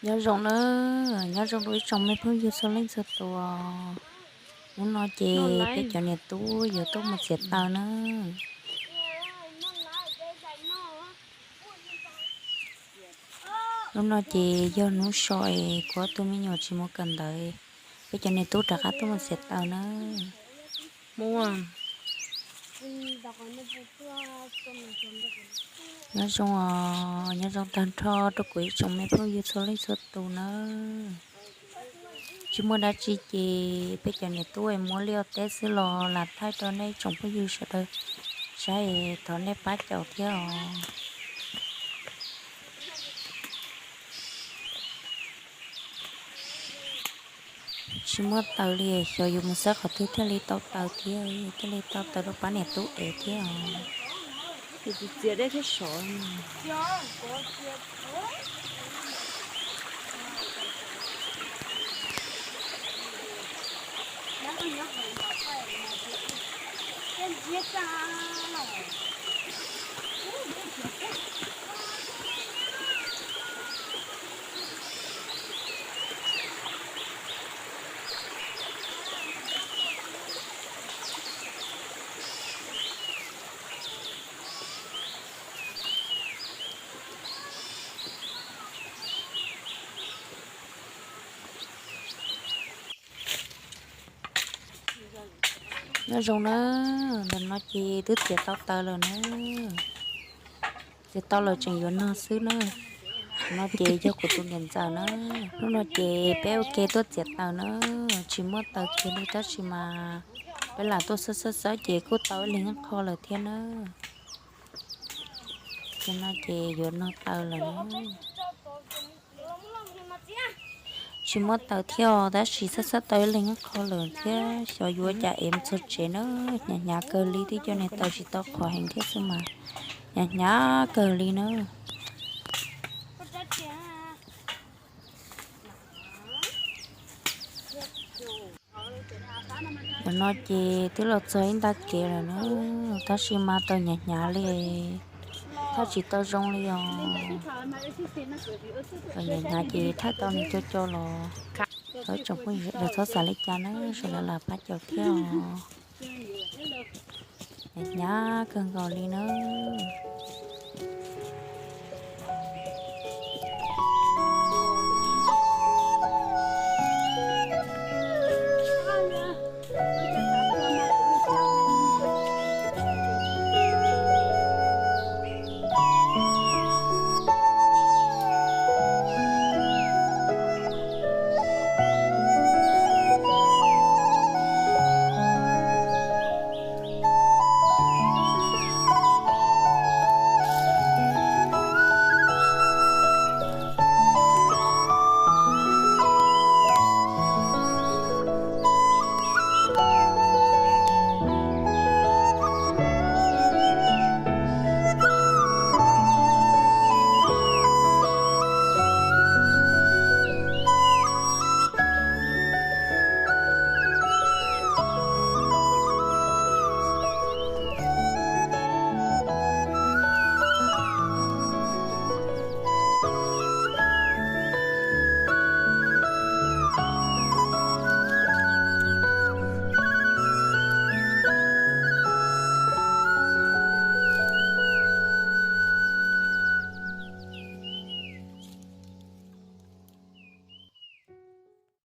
Nyob zoo na, nyob zoo rau ib tsoom me phooj ywg txhua leej txhua tus. Hnub no ces peb cov niam tub yuav tuaj mus txiav taws na. Hnub no ces yog hnub so es kuv ob tug me nyuam tsis mus kawm ntawv, peb cov niam tub rov qab tuaj mus txiav taws na. Nyob zoo os, nyob zoo tag nrho rau kuv ib tsoom me phooj ywg txhua leej txhua tus na. Tsis muaj dab tsi ces peb cov niam tub muab liaj ua teb xwb los lam thaij rau nej ib tsoom phooj ywg sawv daws saib, thov nej pab caum thiab os. Tsis muaj taws li, xyov yuav mus xab qhov twg thiaj li tau taws thiab, thiaj li tau taws rau pab niam tub ev thiab os. Txiav dej thiab sov. Nyob zoo na, ntawm no ces twb txiav tau taws lawm na. Txiav tau lawm tseem yuav nog xwb na. No ces yog kuv tus niam ntxawm na. Hnub no ces peb ua ke tuaj txiav taws na. Tsis muaj taws kiag li tab sis mas peb lam tuaj xawb xawb xawb ces kuj tau ib leeg qho lawm thiab na. Ces no ces yuav nog taws lawm na. Tsis muaj taws thiab os, tab sis xawb xawb tau ib leeg qho lawm thiab, xyov yuav cas es mus txog tsev na. Hnyav hnyav kawg li, twb coj niag taws tsis tau qhuav heev thiab xwb mas hnyav hnyav kawg li na. Ntawm no ces twb los txog ib nta kev lawm na, tab sis mas taws hnyav hnyav li, thaij tsis tau zoo li os. Taws hnyav hnyav ces thaij tau nws co co los, thov ib tsoom phooj ywg sawv daws txhob xav li cas na, sawv daws lam pab caum thiab os. Hnyav hnyav kawg nkaus li nawb.